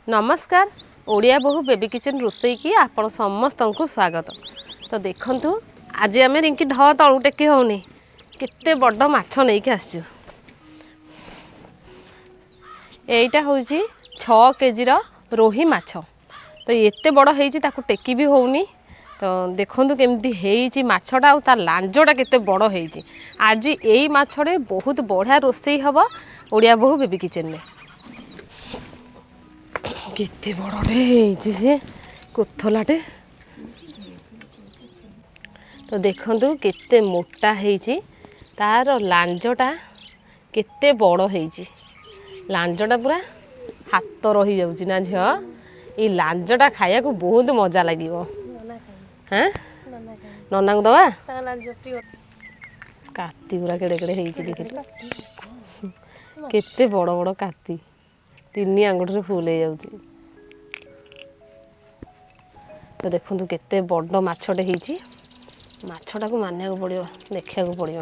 ନମସ୍କାର, ଓଡ଼ିଆ ବୋହୂ baby kitchen ରୋଷେଇକି ଆପଣ ସମସ୍ତଙ୍କୁ ସ୍ୱାଗତ। ତ ଦେଖନ୍ତୁ, ଆଜି ଆମେ ରିଙ୍କି ଧ, ତଳକୁ ଟେକି ହେଉନି, କେତେ ବଡ଼ ମାଛ ନେଇକି ଆସିଛୁ। ଏଇଟା ହେଉଛି 6 କେଜିର ରୋହି ମାଛ। ତ ଏତେ ବଡ଼ ହେଇଛି, ତାକୁ ଟେକି ବି ହେଉନି। ତ ଦେଖନ୍ତୁ କେମିତି ହେଇଛି ମାଛଟା ଆଉ ତା ଲାଞ୍ଜଟା କେତେ ବଡ଼ ହେଇଛି। ଆଜି ଏଇ ମାଛରେ ବହୁତ ବଢ଼ିଆ ରୋଷେଇ ହେବ ଓଡ଼ିଆ ବୋହୂ ବେବି କିଚେନ୍ରେ। କେତେ ବଡ଼ଟେ ହେଇଛି ସେ କୋଥଲାଟେ। ତ ଦେଖନ୍ତୁ କେତେ ମୋଟା ହେଇଛି, ତାର ଲାଞ୍ଜଟା କେତେ ବଡ଼ ହେଇଛି। ଲାଞ୍ଜଟା ପୁରା ହାତ ରହିଯାଉଛି ନା ଝିଅ? ଏଇ ଲାଞ୍ଜଟା ଖାଇବାକୁ ବହୁତ ମଜା ଲାଗିବ। ହଁ, ନନାଙ୍କୁ ଦବା। କାତି ଗୁରା କେଡ଼େ କେଡ଼େ ହେଇଛି ଦେଖିଲୁ, କେତେ ବଡ଼ ବଡ଼ କାତି, 3 ଆଙ୍ଗୁଠିରେ ଫୁଲ ହେଇଯାଉଛି। ତ ଦେଖନ୍ତୁ କେତେ ବଡ଼ ମାଛଟେ ହେଇଛି। ମାଛଟାକୁ ମାନିବାକୁ ପଡ଼ିବ, ଦେଖିବାକୁ ପଡ଼ିବ।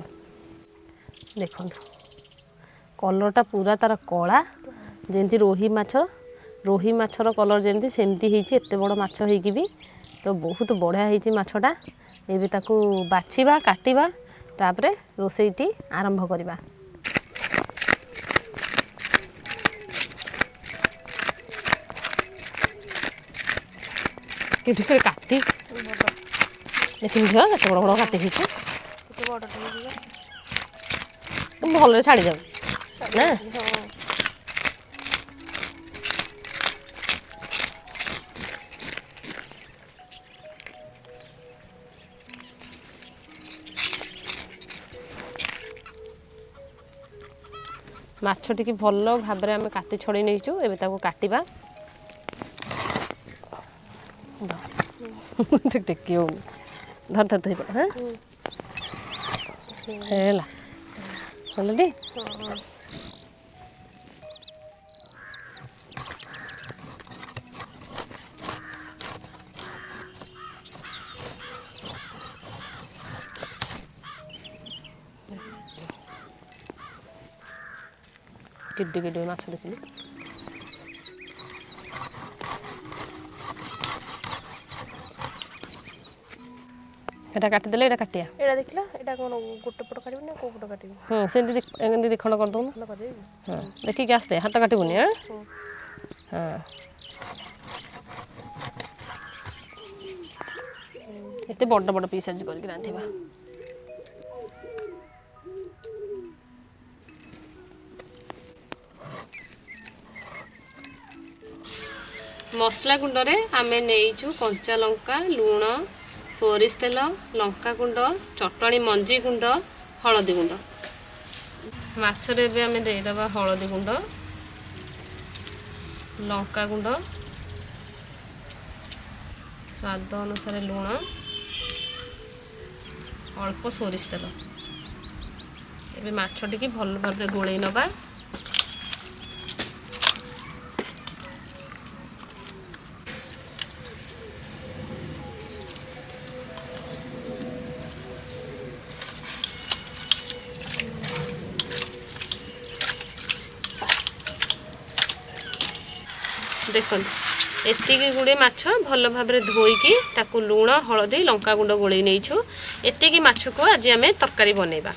ଦେଖନ୍ତୁ କଲର୍ଟା ପୁରା ତାର କଳା, ଯେମିତି ରୋହି ମାଛ, ରୋହି ମାଛର କଲର୍ ଯେମିତି ସେମିତି ହେଇଛି। ଏତେ ବଡ଼ ମାଛ ହେଇକି ବି ତ ବହୁତ ବଢ଼ିଆ ହେଇଛି ମାଛଟା। ଏବେ ତାକୁ ବାଛିବା, କାଟିବା, ତାପରେ ରୋଷେଇଟି ଆରମ୍ଭ କରିବା। କେତେ କାତି ଦେଖିବୁ ଝିଅ, କେତେ ବଡ଼ ବଡ଼ କାତି ହେଇଛି। ଭଲରେ ଛାଡ଼ି ଯାଉ ନା। ମାଛ ଟିକେ ଭଲ ଭାବରେ ଆମେ କାତି ଛଡ଼େଇ ନେଇଛୁ, ଏବେ ତାକୁ କାଟିବା। ଟେକି ହେଉନି, ଧର ଧର ଧୋଇପଡ଼। ହଁ, ହେଲା ହେଲାଟି। କେଡ଼େ କେଡ଼େ ମାଛ ଦେଖିଲୁ। ଏଟା କାଟିଦେଲେ, ଏଇଟା କାଟିବା। ଏଇଟା ଦେଖିଲ, ଏଇଟା କ'ଣ ଗୋଟେ ପଟ କାଟିବି ନା କୋଉ ପଟ କାଟିବି? ହଁ, ସେମିତି ଏମିତି 2 ଖଣ୍ଡ କରିଦେଉନୁ। ହଁ, ଦେଖିକି ଆସ୍ତେ, ହାତ କାଟିବୁନି। ହଁ ହଁ, ଏତେ ବଡ଼ ବଡ଼ ପିସ୍ ଆଜି କରିକି ରାନ୍ଧିବା। ମସଲା ଗୁଣ୍ଡରେ ଆମେ ନେଇଛୁ କଞ୍ଚା ଲଙ୍କା, ଲୁଣ, ସୋରିଷ ତେଲ, ଲଙ୍କା ଗୁଣ୍ଡ, ଚଟଣି ମଞ୍ଜି ଗୁଣ୍ଡ, ହଳଦୀ ଗୁଣ୍ଡ। ମାଛରେ ଏବେ ଆମେ ଦେଇଦେବା ହଳଦୀ ଗୁଣ୍ଡ, ଲଙ୍କା ଗୁଣ୍ଡ, ସ୍ୱାଦ ଅନୁସାରେ ଲୁଣ, ଅଳ୍ପ ସୋରିଷ ତେଲ। ଏବେ ମାଛଟିକି ଭଲ ଭାବରେ ଗୋଳେଇ ନେବା। ଦେଖନ୍ତୁ ଏତିକି ଗୁଡ଼ିଏ ମାଛ ଭଲ ଭାବରେ ଧୋଇକି ତାକୁ ଲୁଣ, ହଳଦୀ, ଲଙ୍କା ଗୁଣ୍ଡ ଗୋଳେଇ ନେଇଛୁ। ଏତିକି ମାଛକୁ ଆଜି ଆମେ ତରକାରୀ ବନେଇବା।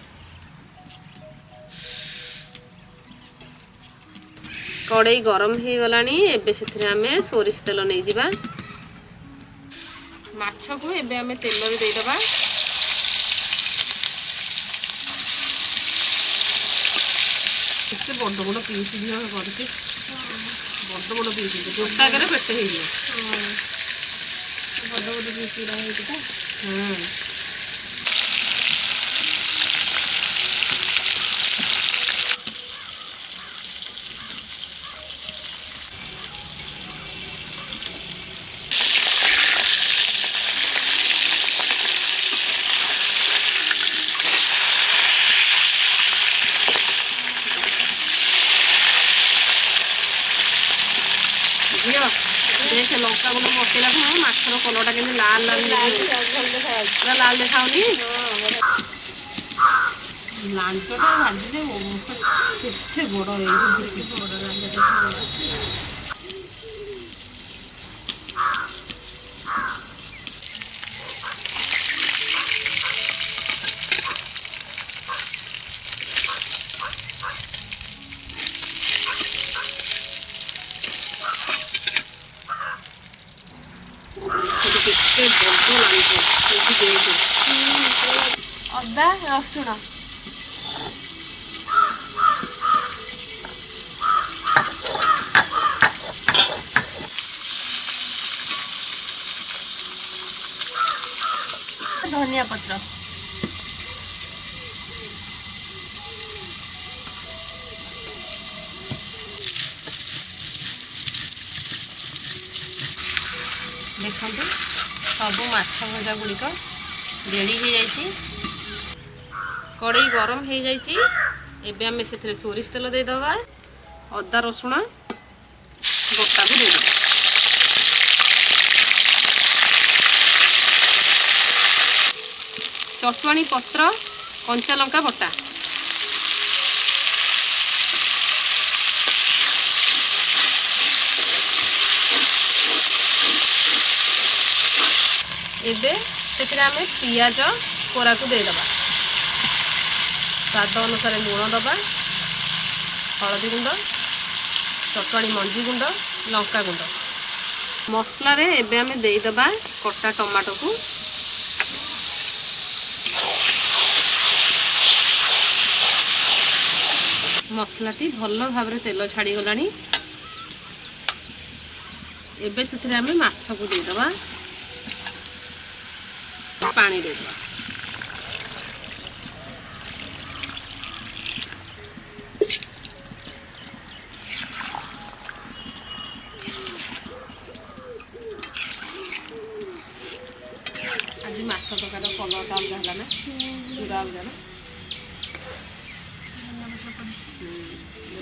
କଡ଼େଇ ଗରମ ହେଇଗଲାଣି, ଏବେ ସେଥିରେ ଆମେ ସୋରିଷ ତେଲ ନେଇଯିବା। ମାଛକୁ ଏବେ ଆମେ ତେଲରେ ଦେଇଦେବା। ଏତେ ବଡ଼ ବଡ଼ ପିସ୍ ଝିଅ କରିଛି, ବଡ଼ ବଡ଼ ପିସ୍, ଗୋଟାକରେ ପେଟ ହେଇଯିବ। ବଡ଼ ବଡ଼ ପିସ୍ ଗୁଡ଼ା ହେଇଛି ତ। ଝିଅ ଦେଖେ, ଲଙ୍କା ଗୁଣ୍ଡ ପକେଇଲା ଖୁଣୁ ମାଛର କଲରଟା କେମିତି ଲାଲ ଲାଲ, ପୁରା ଲାଲ ଦେଖାଉନି? ଲାଞ୍ଚଟା ଭାଜିଲେ କେତେ ବଡ଼ ହେଇଛି। ଅଦା ରସୁଣ। ଧନିଆ ପତ୍ର। ଦେଖନ୍ତୁ, ସବୁ ମାଛ ଭଜା ଗୁଡ଼ିକ ରେଡ଼ି ହେଇଯାଇଛି। କଡ଼େଇ ଗରମ ହେଇଯାଇଛି। ଏବେ ଆମେ ସେଥିରେ ସୋରିଷ ତେଲ ଦେଇଦେବା। ଅଦା ରସୁଣ ବଟାକୁ ଦେଇଦେବା। ଚଟୁଆଣି ପତ୍ର, କଞ୍ଚା ଲଙ୍କା ବଟା। ଏବେ ସେଥିରେ ଆମେ ପିଆଜ କୋରାକୁ ଦେଇଦେବା। ସ୍ୱାଦ ଅନୁସାରେ ଲୁଣ ଦେବା, ହଳଦୀ ଗୁଣ୍ଡ, ଚଟଣି ମଞ୍ଜି ଗୁଣ୍ଡ, ଲଙ୍କା ଗୁଣ୍ଡ। ମସଲାରେ ଏବେ ଆମେ ଦେଇଦେବା କଟା ଟମାଟୋକୁ। ମସଲାଟି ଭଲ ଭାବରେ ତେଲ ଛାଡ଼ିଗଲାଣି। ଏବେ ସେଥିରେ ଆମେ ମାଛକୁ ଦେଇଦେବା, ପାଣି ଦେଇଦେବା। ଆଜି ମାଛ ତରକାରୀର କଲର୍ଟା ଅଲଗା ହେଲା ନା? ପୁରା ଅଲଗା ନା?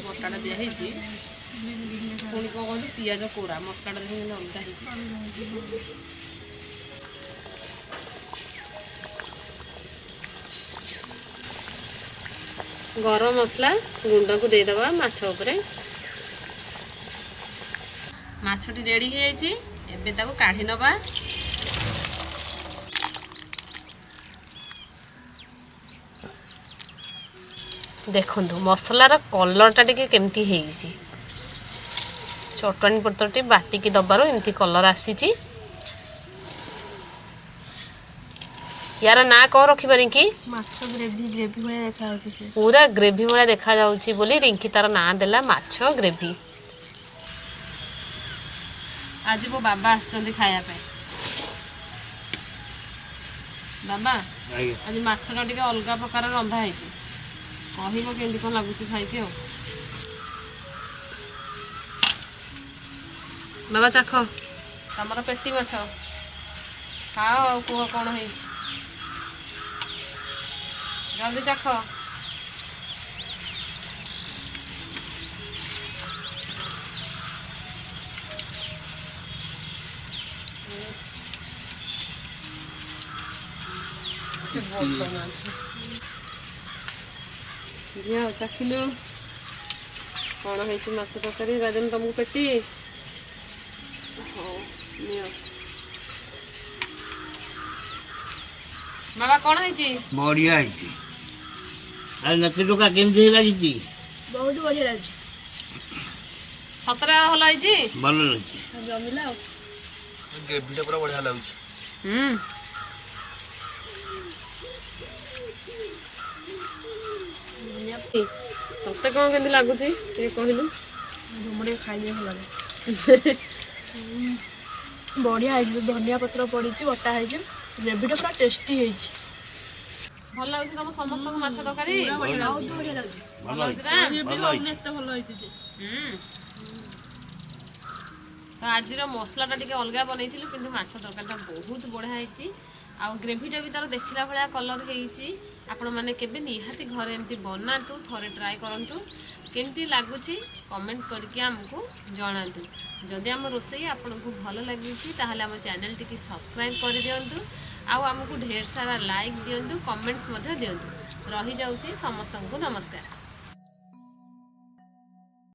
ବଟାଟା ଦିଆ ହେଇଛି, ପୁଣି କ'ଣ କହିଲୁ, ପିଆଜ କୋରା ମସଲାଟା ଦେଖୁନ ଅଲଗା ହେଇଛି। ଗରମ ମସଲା ଗୁଣ୍ଡକୁ ଦେଇଦେବା ମାଛ ଉପରେ। ମାଛଟି ରେଡ଼ି ହେଇଯାଇଛି। ଏବେ ତାକୁ କାଢ଼ି ନେବା। ଦେଖନ୍ତୁ, ମସଲାର କଲର୍ଟା ଟିକେ କେମିତି ହେଇଛି। ଚଟଣି ପତ୍ରଟି ବାଟିକି ଦେବାରୁ ଏମିତି କଲର୍ ଆସିଛି। ୟାର ନାଁ କ'ଣ ରଖିବା ରିଙ୍କି? ମାଛ ଗ୍ରେଭି। ଗ୍ରେଭି ଭଳିଆ ଦେଖାଯାଉଛି ସେ। ପୁରା ଗ୍ରେଭି ଭଳିଆ ଦେଖାଯାଉଛି ବୋଲି ରିଙ୍କି ତାର ନାଁ ଦେଲା ମାଛ ଗ୍ରେଭି। ଆଜି ମୋ ବାବା ଆସିଛନ୍ତି ଖାଇବା ପାଇଁ। ବାବା, ଆଜି ମାଛଟା ଟିକେ ଅଲଗା ପ୍ରକାର ରନ୍ଧା ହେଇଛି। କହିବ କେମିତି କ'ଣ ଲାଗୁଛି ଖାଇକି। ଆଉ ବାବା, ଚାଖ। ତମର ପେଟି ମାଛ ଖାଅ ଆଉ କୁହ କ'ଣ ହେଇଛି। ଜଲ୍ଦି ଚାଖ। ବଡ଼ ମାଛ। ଝିଅ, ଚାଖିଲୁ, କ'ଣ ହେଇଛି ମାଛ ତରକାରୀ? ରାଜନ, ତମକୁ ପେଟି। ହଉ, ନିଅ। ବାବା, କ'ଣ ହେଇଛି? ବଢିଆ ହେଇଛି। ଆରେ ନାତି ଟୋକା, କେମିତି ଲାଗିଛି? ବହୁତ ବଢିଆ ଲାଗୁଛି। ସତରେ ଭଲ ହେଇଛି? ଭଲ ଲାଗୁଛି। ଜମିଲା ଆଉ। ଗ୍ରେଭିଟା ପୁରା ବଢିଆ ଲାଗୁଛି। ତତେ କ'ଣ କେମିତି ଲାଗୁଛି ଟିକେ କହିଲୁ। ମୁଁ ଟିକେ ଖାଇଦିଏ, ଭଲ ଲାଗେ। ବଢିଆ ହେଇଛି। ଧନିଆ ପତ୍ର ପଡ଼ିଛି, ବଟା ହେଇଛି, ଗ୍ରେଭିଟା ପୁରା ଟେଷ୍ଟି ହେଇଛି। ଭଲ ଲାଗୁଛି ତମ ସମସ୍ତଙ୍କୁ ମାଛ ତରକାରୀ? ବହୁତ ବଢିଆ ଲାଗୁଛି। ଭଲ ଲାଗୁଛି ନା? ହେଇଛି, ଭଲ ହେଇଛି। ଏତେ ଭଲ ହେଇଛି ଯେ। ତ ଆଜିର ମସଲାଟା ଟିକେ ଅଲଗା ବନେଇଥିଲୁ, କିନ୍ତୁ ମାଛ ତରକାରୀଟା ବହୁତ ବଢ଼ିଆ ହେଇଛି ଆଉ ଗ୍ରେଭିଟା ବି ତାର ଦେଖିଲା ଭଳିଆ କଲର୍ ହେଇଛି। ଆପଣମାନେ କେବେ ନିହାତି ଘରେ ଏମିତି ବନାନ୍ତୁ, ଥରେ ଟ୍ରାଏ କରନ୍ତୁ। କେମିତି ଲାଗୁଛି କମେଣ୍ଟ କରିକି ଆମକୁ ଜଣାନ୍ତୁ। ଯଦି ଆମ ରୋଷେଇ ଆପଣଙ୍କୁ ଭଲ ଲାଗୁଛି, ତାହେଲେ ଆମ ଚ୍ୟାନେଲଟିକି ସବସ୍କ୍ରାଇବ୍ କରିଦିଅନ୍ତୁ ଆଉ ଆମକୁ ଢେର ସାରା ଲାଇକ୍ ଦିଅନ୍ତୁ, କମେଣ୍ଟ ମଧ୍ୟ ଦିଅନ୍ତୁ। ରହିଯାଉଛି ସମସ୍ତଙ୍କୁ ନମସ୍କାର।